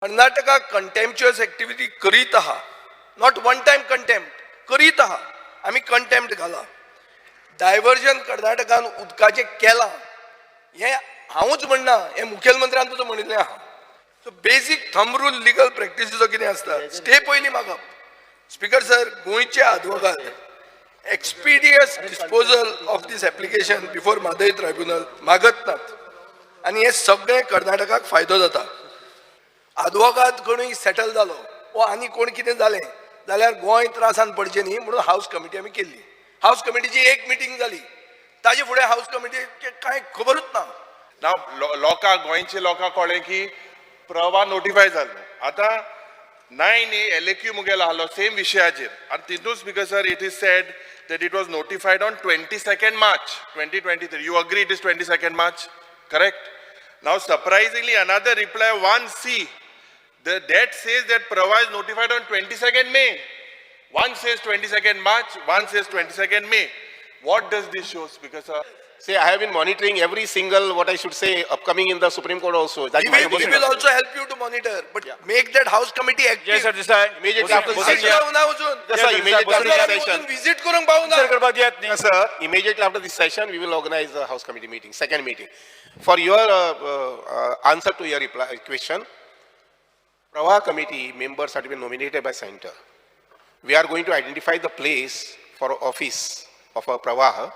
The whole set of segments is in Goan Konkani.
कर्नाटका कंटेम्प्च्युअस एक्टिविटी करीत आहा, not one time contempt करीत आहा. आमी कंटेम्प्ट घाला. डायवर्जन कर्नाटकान उदकाचें केलां हें हांवूच म्हणना, हें मुखेलमंत्र्यान तुजो म्हणिल्लें आहा. So basic thumb rule legal प्रॅक्टिसीचो कितें आसता, स्टे पयलीं मागप. स्पीकर सर, गोंयचे आदवोगाद expeditious disposal of this application before Mhadei tribunal मागत नात आनी हें सगळें कर्नाटकाक फायदो जाता. आदवोगाद कोणूय सेटल जालो वो आनी कोण कितें जालें जाल्यार गोंय त्रासान पडचें न्ही म्हणून हावस कमिटी आमी केल्ली. हावस कमिटीची एक मिटींग जाली, ताजे फुडें हावस कमिटी कांय खबरूच ना. ना लोकांक, गोंयच्या लोकांक कळ्ळें की प्रवाह नोटिफाय जाल्लो. आतां 9A LAQ मुगेलो आहलो सेम विशयाचेर आनी तितून, Speaker sir, it is said that it was notified on 22nd March 2023. You agree it is 22nd March, correct? Now, surprisingly, another reply 1C, the that says that Pravah is notified on 22nd May. One says 22nd March, one says 22nd May. What does this show, Speaker sir? Say, I have been monitoring every single, what I should say, upcoming in the Supreme Court also. That We my will, we position. Will also help you to monitor, but make that house committee active. Jay Sardesai. Immediately after the Visit session. जावं ना वचून. Yes, sir, immediately after जाल्यार this आमी session. वचून visit करूंक पावना. करपाक दियात न्ही. Sir, immediately after this session, we will organize the House Committee meeting, second meeting. For your answer to your reply question, Pravah Committee members are to be nominated by center. We are going to identify the place for office of a Pravah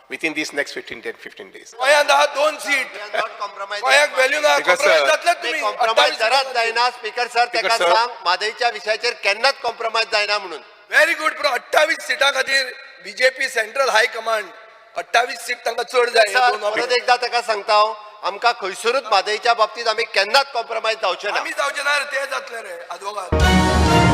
within these next 15, 10, 15 days. गोंयांत आहा दोन seat. We are not compromising. गोंयाक व्हॅल्यू ना. Because, compromise sir, जातलेच तुमी. कॉम्प्रोमायज 28 जराच जायना, स्पीकर सर. Speaker तेका sir. सांग, म्हादयच्या विशयाचेर केन्नाच कॉम्प्रोमायज जायना म्हणून. व्हेरी गुड, पूण 28 सिटां खातीर बीजेपी सेंट्रल हाय कमांड 28 सीट तांकां चड जाय हे सर, दोन परत एकदा ताका सांगता हांव, आमकां खंयसरूच म्हादयच्या बाबतीत आमी केन्नाच कॉम्प्रोमायज जावचे ना. आमी जावचे ना रे, ते जातले रे आदवोगाद.